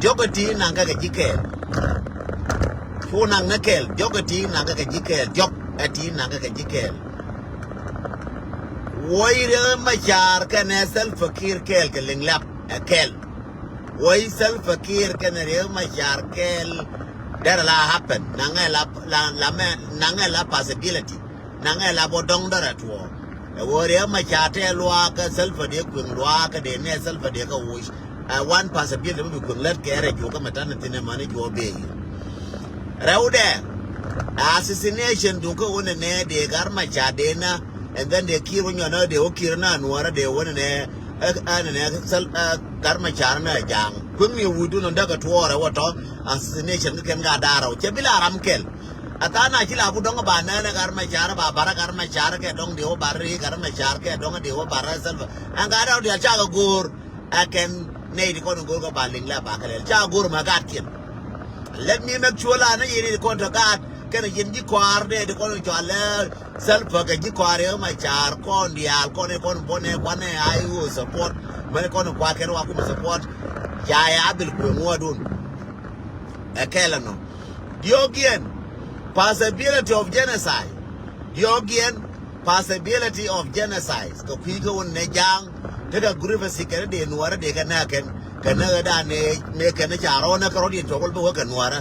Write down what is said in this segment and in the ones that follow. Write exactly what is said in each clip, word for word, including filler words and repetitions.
Diɔ̱k ɛ ti naŋ kɛ kɛ ji̱ kɛɛl. Cu naŋ ni kɛɛl. Diɔ̱k ɛ ti naŋ kɛ kɛ ji̱ kɛɛl. Diɔ̱k ɛ ti naŋ kɛ kɛ ji̱ kɛɛl. Wuɔ̱c Riek Macar kɛnɛ Salva Kiir kɛɛl kɛ liŋ lap ɛ kɛɛl. Wuɔ̱c Salva Kiir kɛnɛ Riek Macar kɛɛl. Derɛ la happen. Naŋɛ la, la, la mɛ, naŋɛ la possibility. Naŋɛ la bɔ dɔŋ dɔrɛ tuɔɔk. Ɛ ɣöö Riek Macar tɛ luaakä Salva dee kueŋ luaakä dee nɛ Salva dee kä woc. Ɛ one possibility mi bi kueŋ lät kɛ rɛ juɔkä mɛ tanɛ thin ɛmani juɔ bee. Rɛwdɛ. Assassination duŋ kä wunɛ nɛ dee Gat Macar dee na. And then dee Kiir wä nyɔn na dee wä Kiir na nuɔrä dee wä nɛ nɛ. Ɛ nɛ nɛ Sal-, ɛ Gat Macar na ja̱a̱ŋ. Kueŋ ni wudun on däkɛ tuɔɔrɛ wä tɔ. Assassination kä kɛn ka da̱rä wä cɛ bi la ram kɛl. A tha̱a̱ŋ na ci la bu dɔ̱ŋ ba nɛn ɛ Gat Macar ba barä Gat Macar kɛ dɔ̱ŋ diɛ wä barä ri Gat Macar kɛ dɔ̱ŋ diɛ wä barä Salva. Ɛn gat dɔ̱ŋ diɛ ca kɛ go̱o̱r. Ɛ kɛn nɛy ti kɔn in go̱o̱r kɛ ba liŋ lɛ ba kɛ lɛl ca go̱o̱r mɛ gatkiɛn. Let me make sure la ni yini ti kɔn tɔ gat kɛn yini ji̱ kɔaar nɛy ti kɔn in cɔal lɛ Salva kɛ ji̱ kɔaar Riek Macar kɔn diaal kɔn in kɔn in bɔnɛ kuanɛ a i̱ ɣöö support. Mɛn in kɔn in kuaar kɛn wa kumɛ support. Ca ya bil kueŋ ŋuɔ̱ɔ̱dun. Ɛ kɛl ɛnɔ. Diɔ̱ɔ̱kiɛn, possibility of genocide. Diɔ̱ɔ̱kiɛn, possibility of genocide. Kɛ kui̱ kä wun nɛ ja̱a̱ŋ tekɛ grievances kɛn dee nuɔɔrä dee kɛ nääk kɛn kɛ nääk ɛ da̱a̱n ɛ mëë kɛn ca rɔɔnä kɛ rɔ̱diɛn cɔk wä bi wä kɛ nuɔɔrä.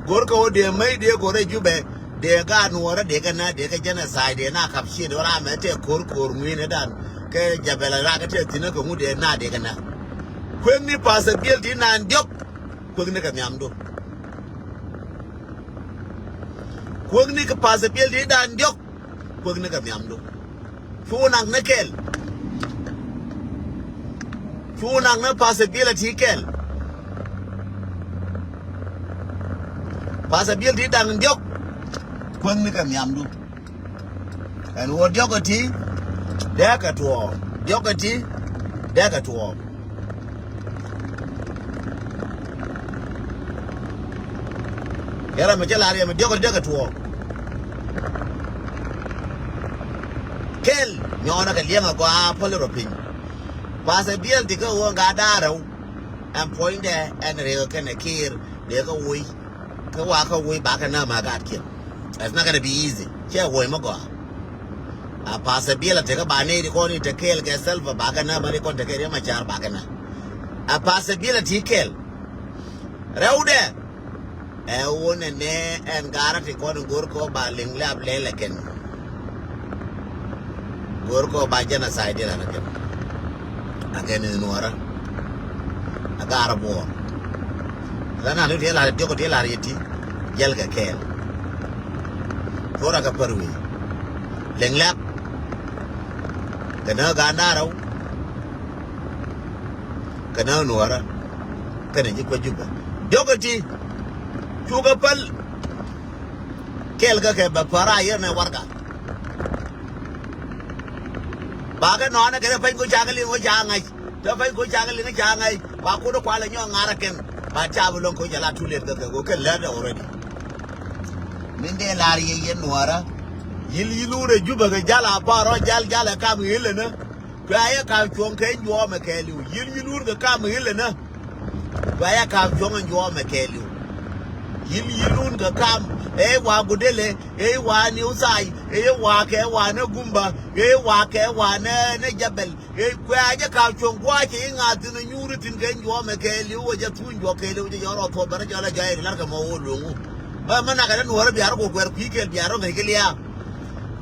Go̱rkɛ wä dee mäc dee go̱rɛ Jubɛ dee gaat nuɔɔrä dee kɛ nääk dee kɛ genocide dee na kap ciëë dee wä ram ɛ tɛk ko̱r ko̱r ŋui̱n ɛ da̱a̱n kɛ Jabɛl ɛ rak ɛ tɛk thi̱n ɛ kɛ ŋut dee na dee kɛ nääk. Kuëŋni possibility naan diɔ̱k. Kuäkni kɛ nhiamdu. Kuäkni kɛ possibility dan diɔ̱k. Kuäkni kɛ nhiamdu. Cu nak ni kɛl. Cu nak ni possibility kɛl. Possibility dan diɔ̱k. Kuäkni kɛ nhiamdu. Ɛn ɣöö diɔ̱k ɛ ti dee kɛ tuɔɔk. Diɔ̱k ɛ ti dee kɛ tuɔɔk. Yɛn ram mi cä lar yɛ mi diɔ̱k ɛ ti dee kɛ tuɔɔk. Kɛl nyɔɔnɛ kɛ liɛŋ ɛ gɔaa päl rɔ piny. Possibility kä ɣöö gat da̱ŋ rɛw. Ɛn puɔ̱nydɛ ɛn Riek kɛnɛ Kiir dee kä woc. Kä wa kä woc ba kɛ nääk ma gatkiɛn. It's not gonna be easy. Cɛ woc mi gɔaa. A possibility kä ba nɛy ti kɔn in te kɛɛl kɛ Salva ba kɛ nääk ma ri kɔn te kɛɛl Riek Macar ba kɛ nääk. A possibility kɛl. Rɛwdɛ. Ɛ wun ɛ nɛ ɛn garä ti kɔn in go̱r kɔ ba liŋ lap lɛl ɛ kɛn. Go̱r kɔ ba genocide diɛl ɛ kɛn. Ɛ kɛn in nuɔrä. Ɛ garä buɔɔr. La na ni ti lar diɔk ti lar yɛ ti. Jɛl kɛ kɛɛl. Thorɛ kɛ pär wi̱i̱. Liŋ lap. Kɛ nä gaat da̱ŋ rɛw. Kɛ nä nuɔrä. Kɛnɛ ji̱ kuec Jubɛ. Diɔk ɛ ti. Cukɛ päl. Kɛɛl kä kɛ bɛ päl ra yɛn ɛ warɛga. Ba kɛ nɔnɛ kɛ te pɛny ko ca kɛ liŋ ko ca ŋa̱c. Te pɛny ko ca kɛ liŋ ko ca ŋa̱c. Ba ko̱n kualɛ nyɔk ŋa̱rä kɛn. Ba ca bi luäŋ ko jɛ la too late kä kɛ ko kɛ lät already. Min dee lar yɛ yɛn nuɔrä. Yi̱l yi̱l wurɛ Jubɛ kɛ jal a parɔ jal jal ɛ kam ɣilɛ nä. Kua yɛ kam cuɔ̱ŋ kɛ njuɔmɛ kɛɛliw. Yi̱l yi̱l wur kɛ kam ɣilɛ nä. Kua yɛ kam cuɔ̱ŋ njuɔmɛ kɛɛliw. Yi̱l yi̱l wur kɛ kam. Ɛ wa Gudele. Ɛ wa New Sai. Ɛ wa kɛ wa nä Gumba. Ɛ wa kɛ wa nä nä Jabɛl. Ɛ kua yɛ kam cuɔ̱ŋ guacɛ i̱ ŋa̱thi̱n nyuuri thi̱n kɛ njuɔmɛ kɛɛliw. Wä jɛ thuny juɔk kɛɛliw jɛ jɔrɔ thuɔp bɛrɛ jɔlɛ jɔyɛ lar kɛ mɔ wä luŋu. Mɛ mɛ nakɛ dee nuɔrä biarä kɔ kuɛɛr kui̱ kɛɛl biarä ŋäc kɛ lia̱a̱.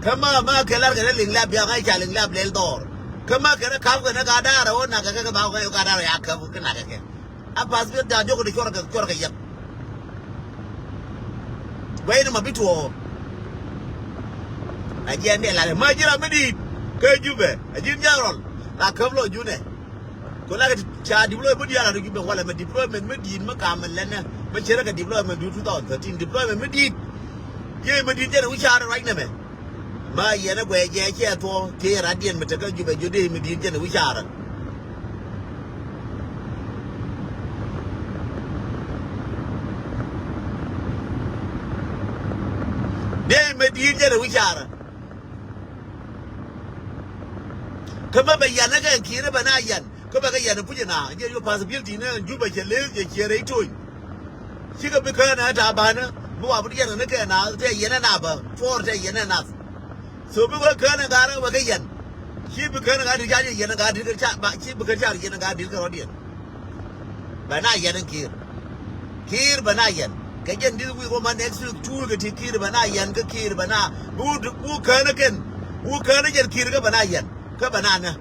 Kä ma ma kɛ lar kɛ dee liŋ lap biaŋ a ca liŋ lap lɛl dhɔr. Kä ma kɛ dee kap kɛ ni ka da̱rä wä nakɛ kɛ kɛ ba kɛ ka da̱rä ya käp kɛ nakɛ kɛ. A path bi da jok di cuɔr kɛ cuɔr kɛ yɛk. Guɛy ni ma bi tuɔɔ. A jiɛn dee lar ma ji̱n ram mi di̱i̱t. Kä Jubɛ a ji̱n jɛn rɔl la käp lɔ junɛ. Kɛ la kɛ ca deploy mi diaal a ri Jubɛ walɛ mɛ deployment mi di̱i̱t mi kam mi lɛnɛ mi cɛ rɛ kɛ deployment du two thousand thirteen deployment mi di̱i̱t. Yee mi di̱i̱t jɛn wi̱c caar ruac nɛmɛ. Ma yɛn ɛ guɛy jɛ cɛ thuɔ tëë radiɛn mi tekä Jubɛ jiö dee mi di̱i̱t jɛn wi̱c caarä. Dee mi di̱i̱t jɛn wi̱c caarä. Kä mi bɛ yan ɛ kɛ ki̱i̱rä bɛ na yan. Kä bɛ kɛ yɛn puc ina, jɛ yo possibility ni Juba cɛ leth, cɛ ciɛ rɛy toc. Cikɛ bi kään ɛ ta̱a̱ banä, bi wa bi yɛn ni kɛ na, tɛ yɛn ɛ na bä, tuɔɔr tɛ yɛn ɛ na. So bi wä kään ɛ ga̱r ɛ wä kɛ yɛn. Ci bi kään ɛ ga̱r di ca yɛn ɛ ga̱r di kɛ ca, ba, ci bi kään ca yɛn ɛ ga̱r di kɛ rɔ̱diɛn. Bɛ na yɛn ɛ Kiir. Kiir bɛ na yɛn. Kɛ jɛn this week wä ma next week, two week ti Kiir bɛ na yɛn, kä Kiir bɛ na. Bi wä, bi wä kään ɛ kɛn. Bi wä kään ɛ jɛn Kiir kä bɛ na yɛn. Kä bɛ na nä.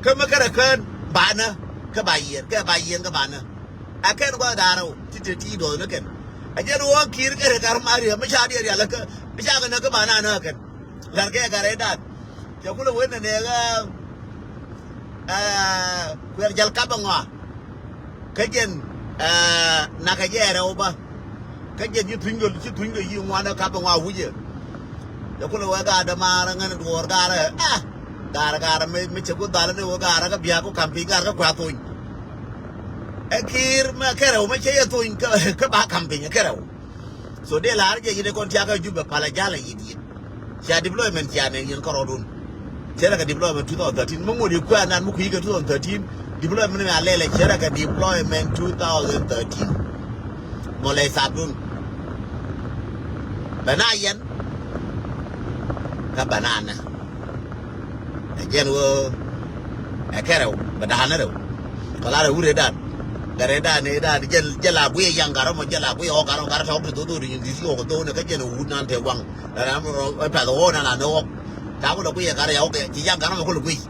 Kä mi kärɛ kään banä kä ba yiɛn, kä ba yiɛn kä banä. A kɛn gua̱th da̱rä wä ti te ti dɔɔth ni kɛn. A jɛn wä Kiir kärɛ kar ma riɛ mi ca diɛ rial kä mi ca kɛ nä kä banä nä kɛn. Lar kɛ kar ɛ da̱a̱t. Cɛ kulɛ wen nɛ nɛ kä, ɛ, kuɛr jal kap ɛ ŋɔa. Kä jɛn, ɛ, nakɛ jɛ rɛw bä. Kä jɛn ci thuny gol, ci thuny gol yi ŋuan ɛ kap ɛ ŋua wi̱cɛ. Jɛ kulɛ wee gaar dämaar ɛ ŋän duɔɔr gaar ɛ, ɛ. Gaar, gaar mi, mi cɛ ku dhal ni wee gaar ɛ kä bia ku kam piny gaar kä kua thony. Ɛ Kiir mɛ kɛ rɛw mɛ cɛ yɛ thony kä, kä ba kam piny ɛ kɛ rɛw. So dee lar jɛ yit ɛ kɔn tiakä Jubɛ palɛ jalɛ yit yit. Cia deployment cia nɛ yɛn kärɔɔdun. Cɛ rɛ kɛ deployment two thousand thirteen. Mi ŋot yɛ kuɛ nan mi kui̱ kɛ two thousand thirteen. Deployment mi a lɛlɛ cɛ rɛ kɛ deployment two thousand thirteen. Mɔ lɛ thaapdun. Bɛ na yɛn. Kä bɛ na nɛ. Ɛ jɛn wä. Ɛ kɛ rɛw. Bɛ da̱a̱n rɛw. Kɛ la rɛw wurɛ dan. Gɛ rɛ dan ɛ dan jɛl, jɛl a guiɛ yaŋ garɔ mɔ jɛl a guiɛ ɔ garɔ garɔ tɔk ti dho̱dho̱ ri nyi dhi si ɔ kɛ dho̱ nɛ kä jɛn wut nan tɛ waŋ. Ram rɔ pɛth ɣɔn ala ni ɣɔk. Ca kulɛ kui̱ yɛ kar yɛ ɣɔk yɛ ci yaŋ kar mɛ kulɛ kui̱.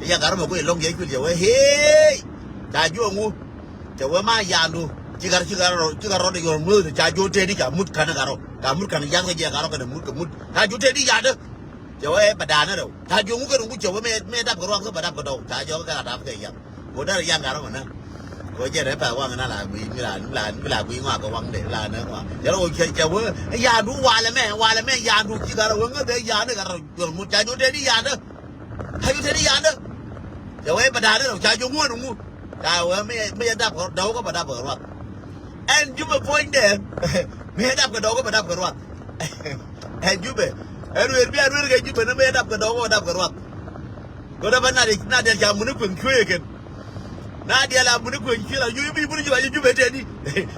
Ci yaŋ kar mɛ kui̱ lɔŋ yɛ cuil yɛ wee hee. Ca juɔ̱ɔ̱ŋ wu. Cɛ wee ma ya̱a̱ndu. Ci kar, ci kar rɔ, ci kar rɔ de yɔr muth ca juɔ̱ɔ̱ŋ tëëdi ca mut ka̱n kar rɔ. Ca mut ka̱n ya̱th kɛ jɛ kar rɔ kɛn mut kɛ mut. Ca juɔ̱ɔ̱ŋ tëëdi ya̱a̱ndä. Cɛ wee bɛ da̱a̱n rɛw. Ca juɔ̱ɔ̱ŋ wu kɛn wu cɛ wee mɛ, mɛ dap kɛ ruath kä bɛ dap kɛ dɔw. Ca jɔk kɛ dap kɛ ya̱th. Ko dar yaŋ garɔ mɛ nä. Ko jɛ rɛ pɛ waŋ na la gui mi la, mi la, mi la gui ŋɔak kɛ waŋ de la nä ŋɔak. Jɛ rɛ ko cɛ, cɛ wee ya̱a̱ndu walɛ mɛ, walɛ mɛ ya̱a̱ndu ci garɔ wee ŋä de ya̱a̱n garɔ jɔl mut ca jɔ tëëdi ya̱a̱ndä. Ca jɔ tëëdi ya̱a̱ndä. Cɛ wee bɛ da̱a̱n rɛw ca jɔ ŋuɔn ŋu. Ca wee mi, mi dap kɛ dɔw kä bɛ dap kɛ ruath. Ɛn Jubɛ puɔ̱nydɛ. Mi dap kɛ dɔw kä bɛ dap kɛ ruath. Ɛn Jubɛ. Ɛn ruer bi a ruer kɛ Jubɛ ni mi dap kɛ dɔw kä bɛ dap kɛ ruath. Go̱rɛ bä na diɛl, na diɛl ca muni kueŋ cuee kɛn. Na diɛl a muni kueŋ cuee la, yu, mi muni Jubɛ, a yu Jubɛ tëëdi.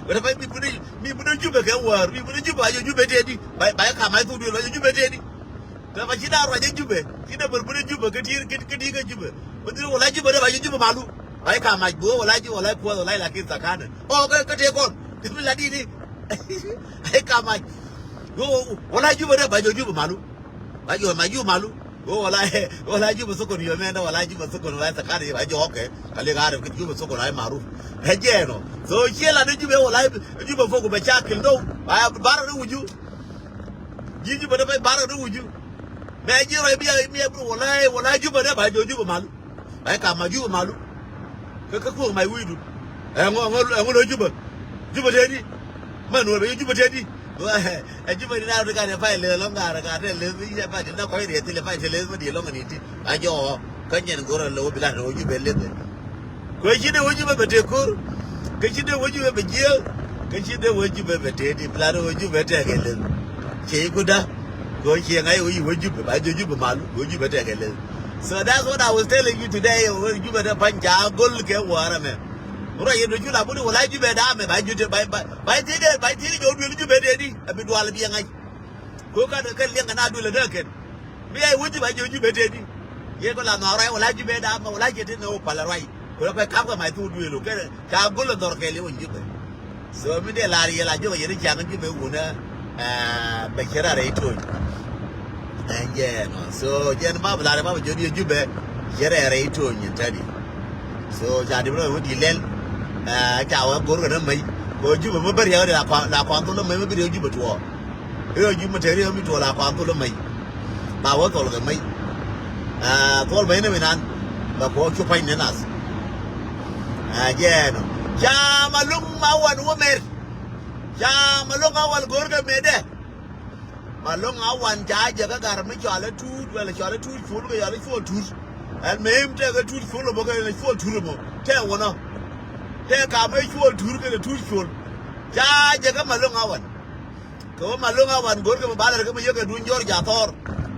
Go̱rɛ bä mi muni, mi muni Jubɛ kɛ wäär, mi muni Jubɛ, a yu Jubɛ tëëdi. Ba, ba kam a thuk duël, a yu Jubɛ tëëdi. Tɛ ba ci na ruac ɛ Jubɛ, ci na bär muni Jubɛ, kä ti̱i̱r, kä, kä ti̱i̱r kä Jubɛ. Bä dhil wala Jubɛ dee ba yu Jubɛ malu. Ba kam a, bä wala Jubɛ, wala kuɔth, wala lakin thakana. Ɔ, kä, kä tëë kɔn. Kä mi la di di. Ba kam a. Wala Jubɛ dee ba yu Jubɛ malu. Ba jɔ ma Jubɛ malu. Wala, wala Jubɛ sokon yɔ mɛn, wala Jubɛ sokon, wala sakari, ba jɔ, okay. Kali gari Jubɛ sokon ay maruf. Hɛ jɛ nɔ. So, ciɛ la ni Jubɛ, wala Jubɛ fok bɛ cakil do. Ba, bara ni wuju. Ji Jubɛ de ba, bara ni wuju. Mɛ ji rɔ bi, bi, wala, wala Jubɛ de ba jɔ Jubɛ malu. Ba ka ma Jubɛ malu. Kä, kä kuoth ma wi̱i̱du. Ɛŋu, ɛŋu, ɛŋu lo Jubɛ. Jubɛ tëëdi. Mɛ nuɔr bɛ Jubɛ tëëdi. Ɛ Jubɛ ni na rɔ ti ka ni pay leth lɔŋ ŋa̱rä ka tɛ leth mi yɛ pay ti na kɔc riɛ thilɛ pay ti leth mi di lɔŋ ni ti. A jɔɔ. Kä nyɛn go̱rä lo bi la rɔ Jubɛ leth. Kɛ ci dee wä Jubɛ bɛ tëë ko̱r. Kɛ ci dee wä Jubɛ bɛ jiääk. Kɛ ci dee wä Jubɛ bɛ tëëdi. Bi la rɔ Jubɛ tɛkɛ leth. Cɛ i̱ kuda. Kɛ ciɛ ŋa̱c wä Jubɛ ba jɛ Jubɛ malu. Wä Jubɛ tɛkɛ leth. So that's what I was telling you today. Wä Jubɛ dee pa̱ny ca go̱l kɛ wäärä mɛ. Rɔ yɛ dɔ̱ cu la buni wala Jubɛ da̱a̱ mɛ ba Jubɛ ba, ba, ba thiec dee, ba thiec jɔw duël Jubɛ dee di. A bi dual bi yɛ ŋa̱c. Ko ka dee kɛ liɛŋ kɛ na duël a dee kɛn. Mi yɛ wä Jubɛ jɔw Jubɛ dee di. Yɛ kɔ la nɔɔrɔ yɛ wala Jubɛ da̱a̱ mɛ wala jɛ ti nɛ wä pal a ruac. Ko la pɛ kap kɛ ma thuk duël o kɛ ca go̱l a dhɔr kɛ liɛŋ wä Jubɛ. So mi dee lar yɛ la jɔk yɛ ri caŋ Jubɛ wunä, ɛ, bɛ cɛ rarɛ i̱ tuɔ̱ny. Ɛn jɛ ɛnɔ. So jɛn bab lar bab jɔt yɛ Jubɛ cɛ rarɛ i̱ tuɔ̱ny in tɛdi. So ca di bi lɔ wä di lɛl. Ɛ, ca wä go̱r kɛ nä mɛy. Kɛ Jubɛ mi bä riɛk la kɔn, la kɔn thol mɛy mi bi riɛk Jubɛ tuɔɔ. Riɛk Jubɛ mi te riɛk mi tuɔɔ la kɔn thol mɛy. Ba wä thol kɛ mɛy. Ɛ, thol mɛy ni mi nan. Ba kuɔ cu pa̱ny ni nath. Ɛ, jɛ ɛnɔ. Ca Maluk Mawan wä mer. Ca Maluk Mawan go̱r kɛ mer dɛ. Maluk Mawan ca jɛ kä gar mi cɔal i̱ Tuut, wɛl cɔal i̱ Tuut Col kɛ yɔal i̱ Cuɔl Tuut. Ɛn mëë mi tɛk i̱ Tuut Col mɔ kɛ Cuɔl Tuut mɔ. Tɛk wänɔ. Tɛk kam i̱ Cuɔl Tuut kɛ Tuut Col. Ca jɛ kä Maluk Mawan. Kɛ wä Maluk Mawan go̱r kɛ mi ba lɛr kɛ mi yek kɛ duny Jɔr Jathɔɔr.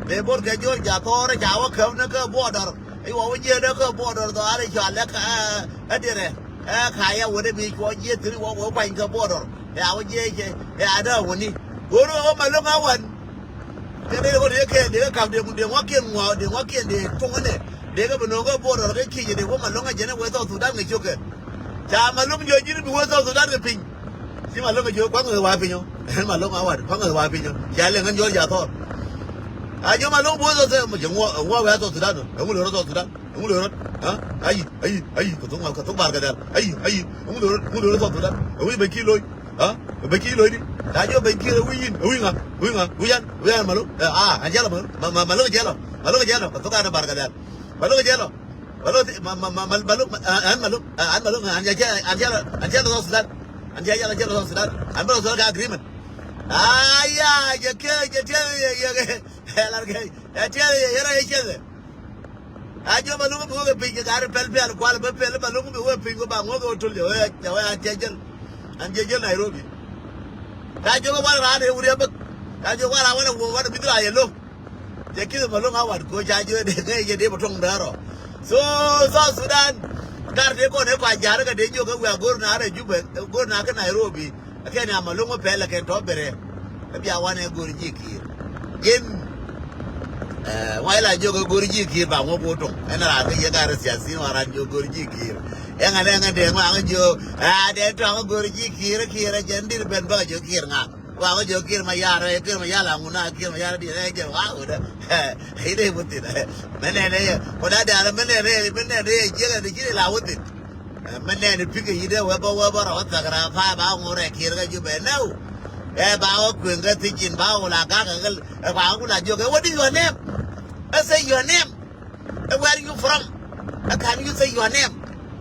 Mëë bot kɛ Jɔr Jathɔɔr ca wä käp ni kä border. I̱ wä wä jiɛ dee kä border dhɔ, a rɛ cɔal ɛ ka, ɛ dirɛ. Ɛ ka yɛ wä dee bi cuɔ jiɛ thiri wä wä kuany kä border. Ɛ a wä jiɛ cɛ ɛ a dee wä ni. Go̱o̱r wä Malɔŋ a wan. Kɛ dee kɔ dee kɛ dee kɛ kap dee kun dee ŋuakiɛn ŋuak dee ŋuakiɛn dee tuŋ nɛ. Dee kɛ bi no̱o̱ŋ kä border kɛ ki̱c dee wä Malɔŋ a jɛn ɛ wee South Sudan kɛ cok kɛ. Ca Malɔŋ jiɔ ji̱n bi wee South Sudan kɛ piny. Ci Malɔŋ a jiɔ kuaŋ ɛ wa piny ɔ. Ɛn Malɔŋ a wan kuaŋ ɛ wa piny ɔ. Ca lɛ ŋän jiɔ ja thɔɔr. A jiɔ Malɔŋ bi wee South Sudan mɛ jɛ ŋuak ŋuak wee South Sudan ɔ. Ɛŋu lɛ rɔ South Sudan. Ɛŋu lɛ rɔ. Ha? Ayi, ayi, ayi. Kɛ thok mal kɛ thok bar kɛ dɛl. Ayi, ayi. Ɛŋu lɛ rɔ, ɛŋu lɛ rɔ South Sudan. Ɛŋu bɛ ki loy. Ha? Bɛ ki loy di. Ca jiɔ bɛ ki loy wi̱i̱ yin. Ɛŋu ŋa? Ɛŋu ŋa? Ɛŋu yan? Ɛŋu yan Malɔŋ? Ɛ, a, an jɛl ɔ Malɔŋ. Ma, ma, Malɔŋ jɛl ɔ. Malɔŋ jɛl ɔ. Kɛ thok a dɛ bar kɛ dɛl. Malɔŋ jɛl ɔ. Malo ti ma ma ma mal malo ma an malo an malo an jalo an jalo an jalo South Sudan. An jalo an jalo South Sudan. An malo Sudan ka agreement. Aya je ke je te ye ye ye lar ke. Ya te ye ye ra ye che. A jo malo ko be piny ke gar pel pel kwal be pel malo ko be piny ko ba ngo ko tul yo ya wa an je jel. An je jel Nairobi. Ka jo ko wal ra de uri be. Ka jo wal ra wala wala bidra ye lo. Cɛ ki̱th Malɔŋ a wat koc ca jiö dee ŋäc jɛ dee bä tuɔ̱ŋ däär ɔ. So South Sudan kar dee kɔn ɛ kɔc ja̱r kɛ dee jiök ɛ wiaa go̱r na rɛ Jubɛ go̱r na kä Nairobi. Ɛ kɛn a Malɔŋ ɛ pɛl ɛ kɛn tɔ bɛrɛ. Ɛ bia wan ɛ go̱r ji̱ ki̱i̱r. Ji̱n ŋuac la jiök ɛ go̱r ji̱ ki̱i̱r ba ŋuɔ̱k wä tuɔ̱ŋ ɛn raan kä yɛ kar ɛ siasin wan ran jiök go̱r ji̱ ki̱i̱r. Ɛŋɛ nɛ ŋɛ dee ŋuaŋ jiök ɛ dee tɔŋ ɛ go̱r ji̱ ki̱i̱r ki̱i̱r ɛ jɛn di̱t ben bä kɛ jiök ki̱i̱r ŋa̱k. Wa ŋa jɔ Kiir Mayar, eh, Kiir Mayar la ŋuna, Kiir Mayar di, eh, jɛ wa ŋuna. Ide wutin. Mene ne ye, ko da da mene ne, mene ne ye, jɛ ga di kiri la wutin. Mene ne pike ide we ba, we ba ra wa tagra fa ba ŋure Kiir ga Jubɛ ne. Eh, ba wa kwen ga tijin ba wa la ga ga, eh, ba wa la jɔ ga, what is your name? I say your name. Eh, where you from? Eh, can you say your name?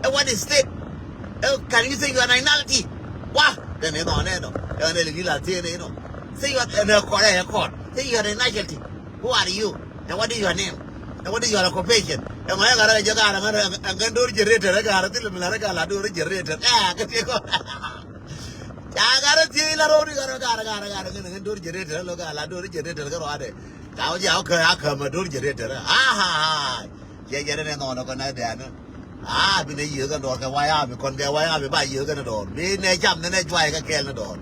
Eh, what is state? Eh, can you say your nationality? Wa, then you know, you know, you know, you know, say your, eh, no, call, eh, call. Say your nationality. Who are you? And what is your name? And what is your occupation? And my gara jagara ngara ngan dor generator gara til mila gara dor generator. Ah, kati ko. Ya gara ti la ro gara gara gara gara ngan dor generator lo gara dor generator gara ade. Ka wä jɛ a kä a kä ma do̱r jɛ riet tɛrɛ. Aha. Cɛ jɛ rɛ nɛ nɔnɔ kɔn nɛ dɛn. A bi nɛ yiëë kɛ dɔɔr kɛ way a bi kɔn kɛ way a bi ba yiëë kɛ nɛ dɔɔr. Bi nɛ cam nɛ nɛ juay kɛ kɛɛl nɛ dɔɔr.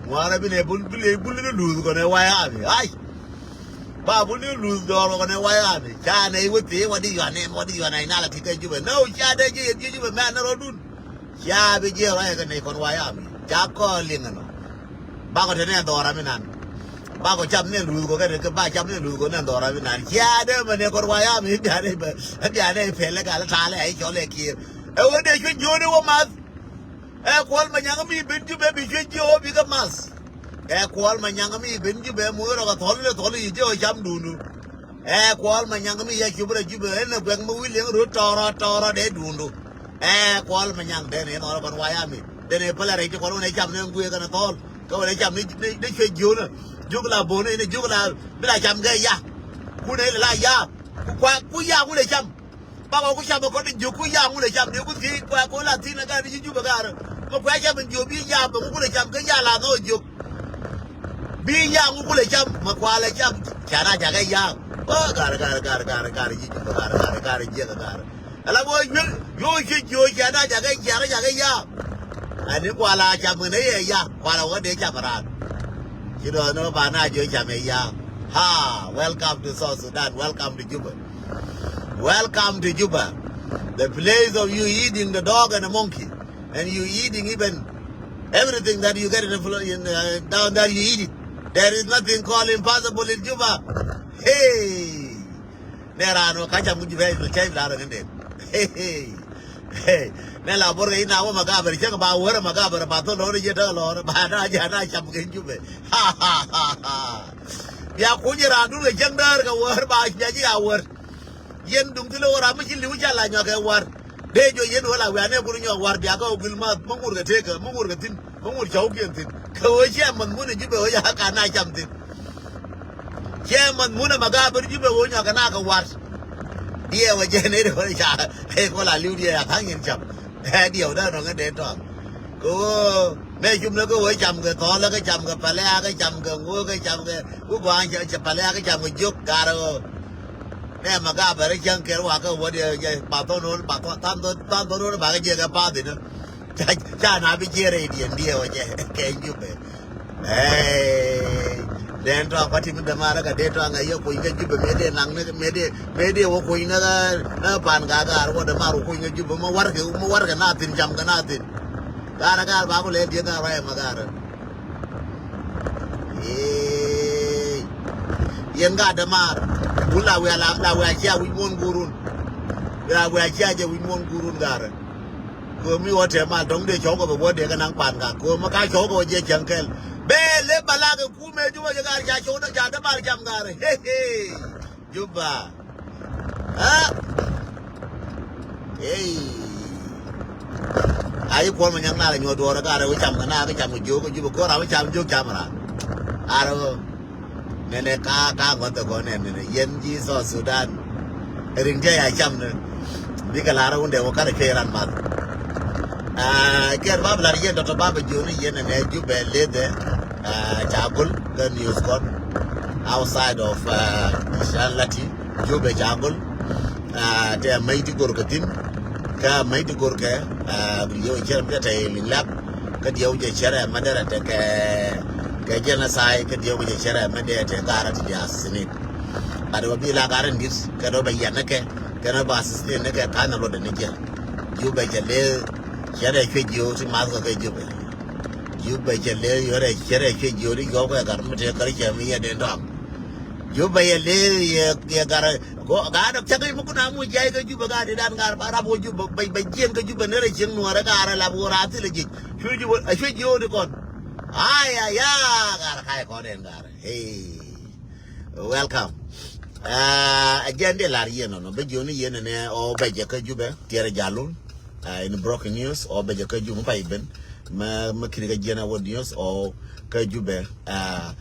Ŋuarɛ bi nɛ bul bi nɛ bul ni luth kɔn nɛ way a bi. Ay. Ba bul ni luth dɔɔr kɔn nɛ way a bi. Ca nɛ iwä thii, what is your name, what is your nationality kɛ Jubɛ. No, ca dee ji̱ yɛ ji̱ Jubɛ mɛ nɛ rɔdun. Cia bi jiɛ ruac kɛ nɛy kɔn way a mi. Ca kɔ liŋ ɛnɔ. Bakɔ te nɛ dhɔra mi nan. Bakɔ cam nɛ luth kɔ kɛ ba cam nɛ luth kɔ nɛ dhɔra mi nan. Cia dee mɛ nɛ kɔn way a mi bia nɛ bɛ bia nɛ pɛlɛ gal talɛ a i̱ cɔl ɛ Kiir. Ɛ wä dee cuɛ jiöni wä math. Ɛ Kuɔl Manyaŋ mi ben Jubɛ bi cuɛ jiö bi kɛ math. Ɛ Kuɔl Manyaŋ mi ben Jubɛ muc rɔ kɛ thɔl lɛ thɔl i̱ jiö cam dunu. Ɛ Kuɔl Manyaŋ mi yɛ cup rɛ Jubɛ ɛn ɛ guɛk mi wi̱i̱ liŋ rot tɔɔrɔ tɔɔrɔ dee duundu. Ɛ Kuɔl Manyaŋ den ɛ nɔɔrɛ kɔn way a mi den ɛ pälɛ rɛy ti kɔn wän ɛ cam ni ŋuëë kɛn ɛ thɔɔl kɛ wän ɛ cam ni ni cuɛ jiöönä. Jiök la bo̱o̱n ni jiök la bi la cam kɛ ya. Kun ɛ la ya ku kua ku ya kun ɛ cam. Bakɔ ku cam kɔn jiök ku ya kun ɛ cam ni ku thiec kua ku la thi̱n ɛ gar ni ci Jubɛ gar. Mɛ kua cam jiök bi ya bɛ ku kun ɛ cam kɛ ya la nhɔk jiök. Bi yaŋ kulɛ cam ma kualɛ cam. Ca na ca kɛ yaŋ. Ɔ gar gar gar gar gar ji̱ ji̱ gar gar gar ji̱ gar. Ala bɔ yuel yo ci ji̱ ca na ca kɛ jiar ca kɛ yaŋ. Ani kuala cam ni yɛ yaŋ kuala wä dee cam ran. Ci dɔ ni ba na ji̱ cam yɛ yaŋ. Ha, welcome to South Sudan, welcome to Juba. Welcome to Juba, the place of you eating the dog and the monkey. And you eating even everything that you get in the flo- in, uh, down there, you eat it. There is nothing called impossible in Juba. Hey, ne raan wä ka̱c cam ku Juba in kɛc la rɔ ŋänden. Hey, hey, hey. Ne la bor kɛ in a wä makaber cäŋ ba wär makaber ba thol lɔr jɛ tɛ lɔr ba na jɛ na cam kɛ Juba. Ha ha ha ha. Bia kuny raan dun kɛ cäŋ däär kɛ wär ba bia ji̱ a wär. Yɛn duŋ thilɛ wä ram mi ci li̱w ca la nyɔk kɛ war. Dee jɔ yɛn wä la wianɛ kun nyɔk war bia kä wä guil math mi ŋur kɛ tëëkä mi ŋur kɛ thi̱n mi ŋur cɔwkiɛn thi̱n. Kɛ wä ciɛ math mun ɛ Jubɛ wä ca ka na cam thi̱n. Ciɛ math mun ɛ ma gaabär Jubɛ wä nyɔk kɛ na kɛ war. Diɛɛw ɛ jɛn ɛ dee wä ca ɛ kɔ la li̱w diɛɛw a tha̱a̱ŋ yɛn cam. Ɛ diɛɛw dee nɔŋ ɛ dee tɔaŋ. Kɛ wä mɛ cum ni kɛ wä cam kɛ thɔl kɛ cam kɛ pɛlɛ kɛ cam kɛ ŋo̱o̱k kɛ cam kɛ ku gɔaaŋ cɛ pɛlɛ kɛ cam kɛ jiök garɛ ɣöö. Nɛ ma gabɛ rɛ cäŋ kɛr wakä wä diɛ jɛ pathon wä pathon than thon than thon wä bakɛ jɛ kɛ path inä. Ca ca na bi jiɛ rɛ idiɛn diɛ wä jɛ kɛ Jubɛ. Hey, den tɔŋ kɔ ti mi dämaar kä den tɔŋ ɛ yɛ kuny kä Jubɛ mëë dee naŋ ni mëë dee mëë dee wä kuny ni ɛ pan gagar wä dämaar wä kuny kä Jubɛ ma warkɛ ma warkɛ na thin cam kɛ na thin. Gaar ɛ gaar ba ku lɛ diɛ gaar rɔy ɛ ma gaar. Ee, yɛn ka dämaar. Wun la wiaa la la wiaa cia wi̱c muɔ̱n guurun. La wiaa cia jɛ wi̱c muɔ̱n guurun garɛ. Kɛ mi wä tɛm mal tɔŋ dee cɔw kɛ bɛ wä dee kɛ naŋ pan ka kɛ mi ka cɔw kɛ wä jɛ cäŋ kɛl. Bɛ lep ba la kɛ kumɛ Jubɛ jɛ gar ca cɔw dee ca dämaar cam garɛ. He he. Jubɛ. Aa. Ee. A yi kuɔn ma nyaŋ na la nyuɔ duɔrɛ ka rɛ wä cam kɛ na kɛ cam kɛ jiök kɛ Jubɛ kɛ ram wä cam jiök cam ran. A rɛ wä. Nɛnɛ ka ka ŋuɔth kɛ gɔn nɛn nɛnɛ yɛn ji̱ South Sudan. Rin jɛ ya cam ni. Bikɛ lar wundɛ wä karɛ cuɛ ran math. Aa kɛr bab lar yɛn dɔtɔ bab jiök ni yɛn nɛnɛ Jubɛ lethɛ. Aa ca gol kɛ news kɔn. Outside of aa Shalati. Jubɛ ca gol. Aa tɛ mäc ti gor kɛ thin. Kä mäc ti gor kɛ aa bi yio̱w cɛr mi tɛ tɛ liŋ lak. Kä diɛw jɛ cɛrɛ mɛ derɛ tɛ kɛ kɛ genocide kä diɛw jɛ cɛrɛ mɛ derɛ tɛ garɛ ti dia sinik. But wä bi la garɛ dit kɛ dɔ bɛ yɛn ni kɛ kɛ dɔ bɛ assistant ni kɛ kanɛ luɔt ni jɛ. Jubɛ cɛ le cɛrɛ cuɛ jiö ti math kɛ kɛ Jubɛ. Jubɛ cɛ le yɔrɛ cɛrɛ cuɛ jiö ti yɔw kɛ gar mi tɛ kɛ cɛ mi yɛ den dɔam. Jubɛ yɛ le yɛ yɛ gar ko gar dɔ cɛ kɛ mi kuna mu jɛ kɛ Jubɛ gar di dan gar ba rap wä Jubɛ bɛ bɛ jiɛn kɛ Jubɛ ne rɛ cieŋ nuɔrɛ gar la bu ra thilɛ jic. Cu ji̱ wä a cuec ji̱ wä di kɔn. Ay ay ya gar ka̱y kɔn ɛn gar. Hey. Welcome. Aa a jiɛn di lar yɛn nɔnɔ bä jiɔni yɛn nɛ ɔ bɛ jɛ kä Jubɛ tiɛrɛ jalun. Aa in broken news ɔ bɛ jɛ kä Jubɛ pay ben. Mɛ mɛ kiri kä jiɛn a wä news ɔ kä Jubɛ. Aa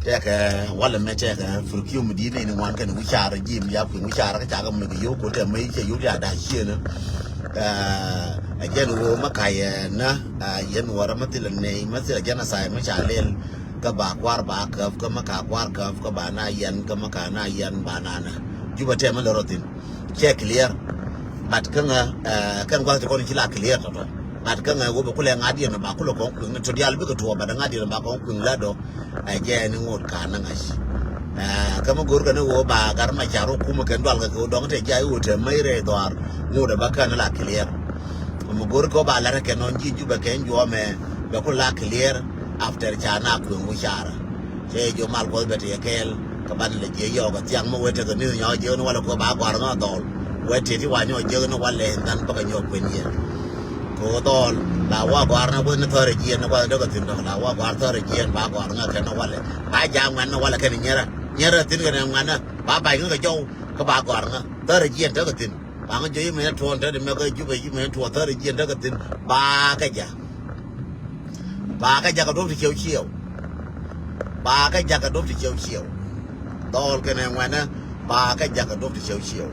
tɛkɛ walɛ mɛ tɛkɛ fur kiom di ni ni wan kɛn wicar ji̱ mi ya kui̱ wicar kä cakɛ mɛ kɛ yio̱w ko tɛ mɛ cɛ yio̱w di a da cienä. Aa a jɛn wä mɛ kayɛ na aa yɛn wä rɛ mɛ thilɛ nɛy mɛ thilɛ jɛn a say mɛ ca lɛl. Kä ba kuar ba käp kä mɛ ka kuar käp kä ba na yɛn kä mɛ ka na yɛn ba na na. Jubɛ tɛ mɛ lɛ rɔ thin. Cɛ clear. But kä ŋä ɛ kɛn gua̱th ti kɔn ci la clear tɔtɔ. But kä ŋä wä bɛ kulɛ ŋa̱diɛn ba kulɛ kɔn kui̱ŋ ni to dial bikɛ tuɔ but ŋa̱diɛn ba kɔn kui̱ŋ la dɔ. Ɛ jɛ ni ŋot ka ni ŋa̱c. Ɛ kä mi go̱r kɛ ni wä ba gar ma car wä kumɛ kɛn dual kɛ kɛ wä dɔŋ tɛ jay wä tɛ mɛy rɛ dhɔar. Ŋot ɛ ba kɛn la clear. Mi go̱r kɛ wä ba lar kɛ nɔn ji̱ Jubɛ kɛn juɔmɛ bɛ kulɛ la clear. After ca na kui̱ŋ wä car. Cɛ jɛ jɔw mal kuɔth bɛ ti yɛ kɛɛl. Kä banɛ lɛ jiɛ yɔɔk ɛ thiaŋ mi wee tekɛ ni̱th nyɔk jiɛk ni walɛ kuɛ ba gɔ̱a̱r ŋä dhɔl. Wee ti ti wa nyɔk jiɛk ni walɛ in dhan bäkɛ nyɔk kuɛn yɛ. Kɛ wä dhɔl la wa gɔ̱a̱r ŋä kuɛ ni thɔrɛ jiɛn ni kuɛ däkɛ thi̱n dɔ̱k la wa gɔ̱a̱r thɔrɛ jiɛn ba gɔ̱a̱r ŋä kɛn ni walɛ. Ba ja̱a̱ŋ ŋuɛn ni walɛ kɛn nyɛrɛ nyɛrɛ thi̱n kɛn ŋuɛn ni ba bac ŋä kɛ jɔw. Kä ba gɔ̱a̱r ŋä thɔrɛ jiɛn tekɛ thi̱n. Ba ŋä jiɔ imɛ ni tuɔɔn te di mɛ kä Jubɛ imɛ ni tuɔɔn thɔrɛ jiɛn tekɛ thi̱n. Ba kɛ ja̱. Ba kɛ jakä duɔ̱p ti ciɛw ciɛw. Ba kɛ jakä duɔ̱p ti ciɛw ciɛw. Dhɔl kɛnɛ ŋuɛnɛ ba kɛ jakä duɔ̱p ti ciɛw ciɛw.